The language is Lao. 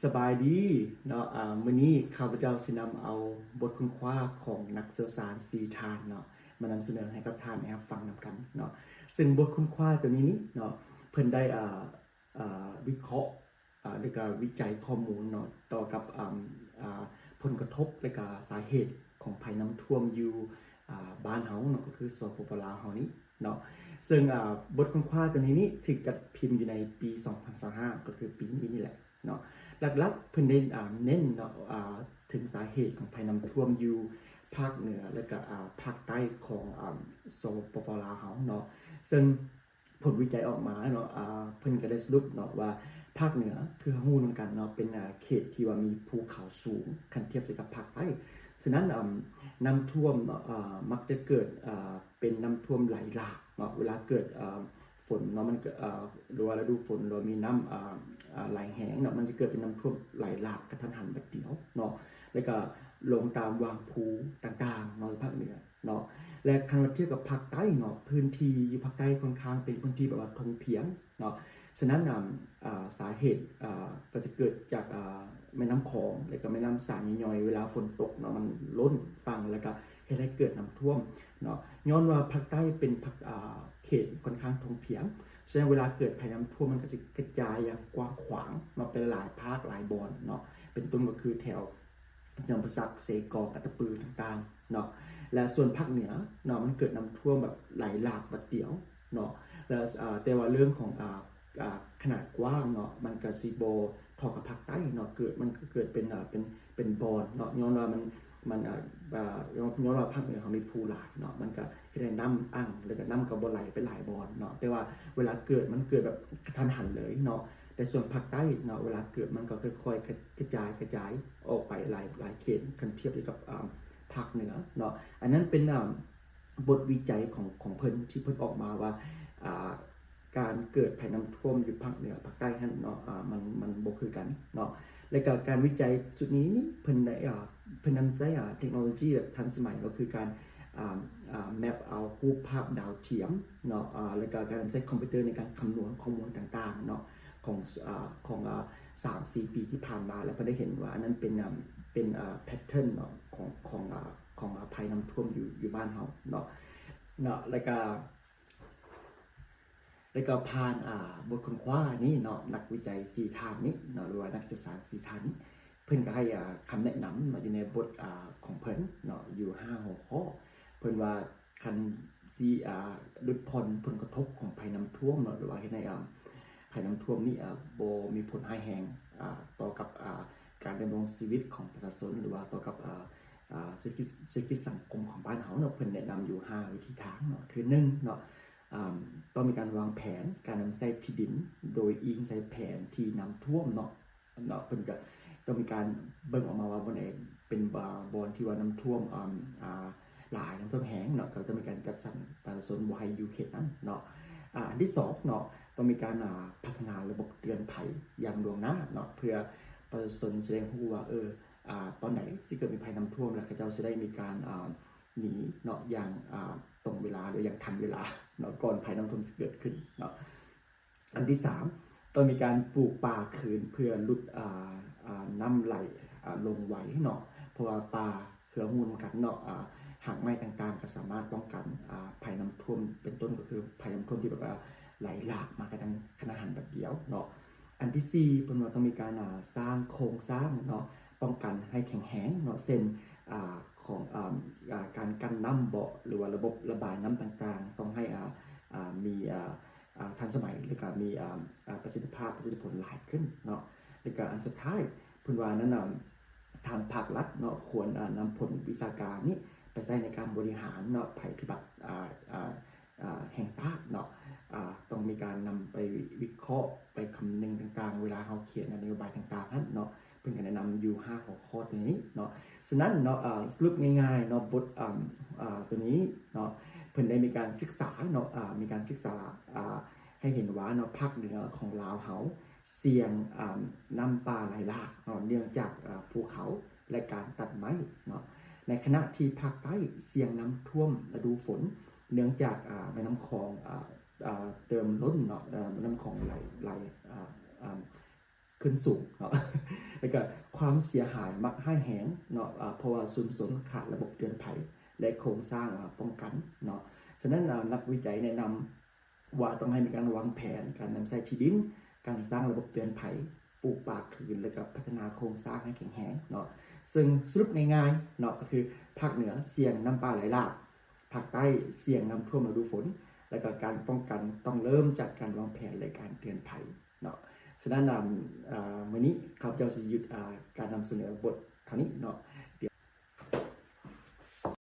ສະບາຍດີເນາະ ອາ ມື້ນີ້ຂ້າພະເຈົ້າຊິນຳເອົາບົດຄົ້ນຄວ້າຂອງນັກຊ່ຽວຊານສີ່ທ່ານເນາະ ມານຳສະເໜີໃຫ້ກັບທ່ານໄດ້ຮັບຟັງນຳກັນເນາະ. ເຊິ່ງບົດຄົ້ນຄວ້າໂຕນີ້ນີ້ເນາະ ເພິ່ນໄດ້ ອາ ອາ ວິເຄາະ ອາ ແລະກະວິໄຈຂໍ້ມູນເນາະ ຕໍ່ກັບ ອາ ອາ ຜົນກະທົບ ແລະກະສາເຫດຂອງໄພນ້ຳຖ້ວມຢູ່ ອາ ບ້ານເຮົາເນາະ ກໍຄື ສປປ ລາວ ເຮົານີ້ເນາະ. ເຊິ່ງ ອາ ບົດຄົ້ນຄວ້າໂຕນີ້ນີ້ຖືກຈັດພິມຢູ່ໃນປີສອງພັນຊາວຫ້າ ກໍຄືປີນີ້ນີ້ແຫຼະເນາະ. ຫຼັກໆເພິ່ນໄດ້ ອາ ເນັ້ນເນາະ ອາ ເຖິງສາເຫດຂອງໄພນ້ຳຖ້ວມຢູ່ພາກເໜືອ ແລະກະ ອາ ພາກໃຕ້ຂອງ ອາ ສປປ ລາວ ເຮົາເນາະ. ເຊິ່ງ ຜົນວິໄຈອອກມາເນາະ ອາ ເພິ່ນກະໄດ້ສະຫຼຸບເນາະວ່າ ພາກເໜືອຄືເຮົາຮູ້ນຳກັນເນາະ ເປັນ ອາ ເຂດທີ່ວ່າມີພູເຂົາສູງ ຄັນທຽບໃສ່ກັບພາກໃຕ້. ສະນັ້ນ ອາ ນ້ຳຖ້ວມເນາະ ອາ ມັກຈະເກີດ ອາ ເປັນນ້ຳຖ້ວມໄຫຼຫຼາກເນາະ ເວລາເກີດ ອາ ຝົນເນາະ ມັນກະ ອາ ຫຼືວ່າລະດູຝົນ ຫຼືວ່າມີນ້ຳ ອາ ອາ ໄຫຼແຮງເນາະ ມັນຈະເກີດເປັນນ້ຳຖ້ວມໄຫຼຫຼາກກະທັນຫັນບາດດຽວເນາະ ແລະກະລົງຕາມຫວ່າງພູຕ່າງໆເນາະ ພາກເໜືອ ເນາະ ແລະຄັນວ່າທຽບກັບພາກໃຕ້ເນາະ ພື້ນທີ່ຢູ່ພາກໃຕ້ຄ່ອນຂ້າງເປັນພື້ນທີ່ແບບວ່າທົ່ງພຽງເນາະ. ສະນັ້ນ ອາ ອາ ສາເຫດ ອາ ກໍຈະເກີດຈາກ ອາ ແມ່ນ້ຳຂອງ ແລະກະແມ່ນ້ຳສາຍຍ່ອຍໆ ເວລາຝົນຕົກເນາະ ມັນລົ້ນຝັ່ງ ແລະກະເຮັດໃຫ້ເກີດນ້ຳຖ້ວມເນາະ. ຍ້ອນວ່າພາກໃຕ້ເປັນພາກ ອາ ເຂດຄ່ອນຂ້າງທົ່ງພຽງ ສະນັ້ນເວລາເກີດໄພນ້ຳຖ້ວມ ມັນກະຊິກະຈາຍຢ່າງກວ້າງຂວາງເນາະ ເປັນຫຼາຍພາກຫຼາຍບ່ອນເນາະ ເປັນຕົ້ນກໍຄືແຖວ ຈຳປາສັກ ເຊກອງ ອັດຕະປືຕ່າງໆເນາະ. ແລະສ່ວນພາກເໜືອເນາະ ມັນເກີດນ້ຳຖ້ວມແບບໄຫຼຫຼາກບາດດຽວເນາະ ແລະ ອາ ແຕ່ວ່າເລື່ອງຂອງ ອາ ອາ ຂະໜາດກວ້າງເນາະ ມັນກະຊິບໍ່ເທົ່າກັບພາກໃຕ້ເນາະ ເກີດ ມັນກະເກີດເປັນ ອາ ເປັນ ເປັນບ່ອນເນາະ ຍ້ອນວ່າມັນ ມັນ ອາ ອາ ຍ້ອນ ຍ້ອນວ່າພາກເໜືອເຮົາມີພູຫຼາຍເນາະ ມັນກະເຮັດໃຫ້ນ້ຳອັ່ງ ແລ້ວກະນ້ຳກະບໍ່ໄຫຼໄປຫຼາຍບ່ອນເນາະ ແຕ່ວ່າເວລາເກີດມັນເກີດແບບກະທັນຫັນເລີຍເນາະ. ແຕ່ສ່ວນພາກໃຕ້ເນາະ ເວລາເກີດມັນກໍຄ່ອຍໆ ກະ ກະຈາຍ ກະຈາຍອອກໄປຫຼາຍ ຫຼາຍເຂດ ຄັນທຽບຢູ່ກັບ ອາ ພາກເໜືອເນາະ. ອັນນັ້ນເປັນ ອາ ບົດວິໄຈຂອງ ຂອງເພິ່ນ ທີ່ເພິ່ນອອກມາວ່າ ອາ ການເກີດໄພນ້ຳຖ້ວມຢູ່ພາກເໜືອພາກໃຕ້ຫັ້ນເນາະ ອາ ມັນ ມັນບໍ່ຄືກັນເນາະ. ແລະກະການວິໄຈຊຸດນີ້ນີ້ ເພິ່ນໄດ້ ອາ ເພິ່ນນຳໃຊ້ ອາ ເທັກໂນໂລຈີແບບທັນສະໄໝ ກໍຄືການ ອາ ອາ ແມັບເອົາຮູບພາບດາວທຽມເນາະ ອາ ແລະກະການນຳໃຊ້ຄອມພິວເຕີໃນການຄຳນວນຂໍ້ມູນຕ່າງໆເນາະ ຂອງ ອາ ຂອງ ອາ ສາມສີ່ປີທີ່ຜ່ານມາ ແລະເພິ່ນໄດ້ເຫັນວ່າອັນນັ້ນເປັນ ອາ ເປັນ ອາ ແພັດເທີນເນາະ ຂອງ ຂອງ ອາ ຂອງ ອາ ໄພນ້ຳຖ້ວມຢູ່ ຢູ່ບ້ານເຮົາເນາະ ເນາະ. ແລະກະ ແລະກະຜ່ານ ອາ ບົດຄົ້ນຄວ້ານີ້ເນາະ ນັກວິໄຈສີ່ທ່ານນີ້ເນາະ ຫຼືວ່ານັກສຶກສາສີ່ທ່ານນີ້ ເພິ່ນກະໃຫ້ ອາ ຄຳແນະນຳເນາະ ຢູ່ໃນບົດ ອາ ຂອງເພິ່ນເນາະ ຢູ່ຫ້າຫົວຂໍ້ ເພິ່ນວ່າຄັນຊິ ອາ ຫຼຸດຜ່ອນຜົນກະທົບຂອງໄພນ້ຳຖ້ວມເນາະ ຫຼືວ່າເຮັດໃຫ້ ອາ ໄພນ້ຳຖ້ວມນີ້ ອາ ບໍ່ມີຜົນຮ້າຍແຮງ ອາ ຕໍ່ກັບ ອາ ການດຳລົງຊີວິດຂອງປະຊາຊົນ ຫຼືວ່າຕໍ່ກັບ ອາ ອາ ເສດຖະກິດ ເສດຖະກິດສັງຄົມຂອງບ້ານເຮົາເນາະ ເພິ່ນແນະນຳຢູ່ຫ້າວິທີທາງເນາະ ຄືໜຶ່ງເນາະ ອາ ຕ້ອງມີການວາງແຜນການນຳໃຊ້ທີ່ດິນ ໂດຍອີງໃສ່ແຜນທີ່ນ້ຳຖ້ວມເນາະ ເນາະ ເພິ່ນກະຕ້ອງມີການເບິ່ງອອກມາວ່າບ່ອນໃດເປັນ ອາ ບ່ອນທີ່ວ່ານ້ຳຖ້ວມ ອາ ອາ ຫຼາຍ ນ້ຳຖ້ວມແຮງເນາະ ກໍຕ້ອງມີການຈັດສັນປະຊາຊົນບໍ່ໃຫ້ຢູ່ເຂດນັ້ນເນາະ. ອາ ອັນທີສອງເນາະ ຕ້ອງມີການ ອາ ພັດທະນາລະບົບເຕືອນໄພຢ່າງລ່ວງໜ້າເນາະ ເພື່ອປະຊາຊົນຊິໄດ້ຮູ້ວ່າ ເອີ ອາ ຕອນໃດຊິເກີດມີໄພນ້ຳຖ້ວມ ແລ້ວເຂົາເຈົ້າຊິໄດ້ມີການ ອາ ໜີເນາະ ຢ່າງ ອາ ຕົງເວລາ ຫຼື ຢ່າງທັນເວລາເນາະ ກ່ອນໄພນ້ຳຖ້ວມຊິເກີດຂຶ້ນເນາະ. ອັນທີສາມ ຕ້ອງມີການປູກປ່າຄືນເພື່ອຫຼຸດ ອາ ອາ ນ້ຳໄຫຼ ອາ ລົງໄວເນາະ ເພາະວ່າປ່າ ຄືເຮົາຮູ້ນຳກັນເນາະ ອາ ຮາກໄມ້ຕ່າງໆ ກໍສາມາດປ້ອງກັນ ອາ ໄພນ້ຳຖ້ວມ ເປັນຕົ້ນກໍຄືໄພນ້ຳຖ້ວມທີ່ແບບວ່າໄຫຼຫຼາກມາກະທັນ ກະທັນຫັນບາດດຽວເນາະ. ອັນທີສີ່ ເພິ່ນວ່າຕ້ອງມີການ ອາ ສ້າງໂຄງສ້າງເນາະ ປ້ອງກັນໃຫ້ແຂງແຮງເນາະ ເຊັ່ນ ອາ ຂອງ ອາ ອາ ການກັ້ນນ້ຳເບາະ ຫຼືວ່າລະບົບລະບາຍນ້ຳຕ່າງໆ ຕ້ອງໃຫ້ ອາ ອາ ມີ ອາ ອາ ທັນສະໄໝ ແລ້ວກະມີ ອາ ອາ ປະສິດທິພາບ ປະສິດທິຜົນຫຼາຍຂຶ້ນເນາະ. ແລ້ວກະອັນສຸດທ້າຍ ເພິ່ນວ່ານັ້ນ ອາ ທາງພາກລັດເນາະ ຄວນ ອາ ນຳຜົນວິຊາການນີ້ໄປໃຊ້ໃນການບໍລິຫານເນາະ ໄພພິບັດ ອາ ອາ ອາ ແຫ່ງຊາດເນາະ ອາ ຕ້ອງມີການນຳໄປວິເຄາະ ໄປຄຳນຶງຕ່າງໆ ເວລາເຮົາຂຽນນະໂຍບາຍຕ່າງໆຫັ້ນເນາະ ເພິ່ນກະແນະນຳຢູ່ຫ້າຫົວຂໍ້ໂຕນີ້ເນາະ. ສະນັ້ນເນາະ ອາ ສະຫຼຸບງ່າຍໆເນາະ ບົດ ອາ ອາ ໂຕນີ້ເນາະ ເພິ່ນໄດ້ມີການສຶກສາເນາະ ອາ ມີການສຶກສາ ອາ ໃຫ້ເຫັນວ່າເນາະ ພາກເໜືອຂອງລາວເຮົາສ່ຽງ ອາ ນ້ຳປ່າໄຫຼຫຼາກເນາະ ເນື່ອງຈາກ ອາ ພູເຂົາ ແລະ ການຕັດໄມ້ເນາະ ໃນຂະນະທີ່ພາກໃຕ້ສ່ຽງນ້ຳຖ້ວມລະດູຝົນ ເນື່ອງຈາກ ອາ ແມ່ນ້ຳຂອງ ອາ ອາ ເຕີມລົ້ນເນາະ ອາ ແມ່ນ້ຳຂອງໄຫຼ ໄຫຼ ອາ ອາ ຂຶ້ນສູງເນາະ ແລ້ວກໍຄວາມເສຍຫາຍມັກຮ້າຍແຮງເນາະ ອາ ເພາະວ່າຊຸມຊົນຂາດລະບົບເຕືອນໄພ ແລະ ໂຄງສ້າງ ອາ ປ້ອງກັນເນາະ. ສະນັ້ນ ອາ ນັກວິໄຈແນະນຳວ່າຕ້ອງໃຫ້ມີການວາງແຜນການນຳໃຊ້ທີ່ດິນ, ການສ້າງລະບົບເຕືອນໄພ, ປູກປ່າຄືນ ແລ້ວກໍພັດທະນາໂຄງສ້າງໃຫ້ແຂງແຮງເນາະ. ເຊິ່ງສະຫຼຸບງ່າຍໆເນາະ ກໍຄືພາກເໜືອສ່ຽງນ້ຳປ່າໄຫຼຫຼາກ, ພາກໃຕ້ສ່ຽງນ້ຳຖ້ວມລະດູຝົນ ແລ້ວກໍການປ້ອງກັນຕ້ອງເລີ່ມຈາກການວາງແຜນ ແລະ ການເຕືອນໄພເນາະ. ສະນັ້ນ ອາ ອາ ມື້ນີ້ຂ້າພະເຈົ້າຊິຢຸດ ອາ ການນຳສະເໜີບົດເທົ່ານີ້ເນາະ.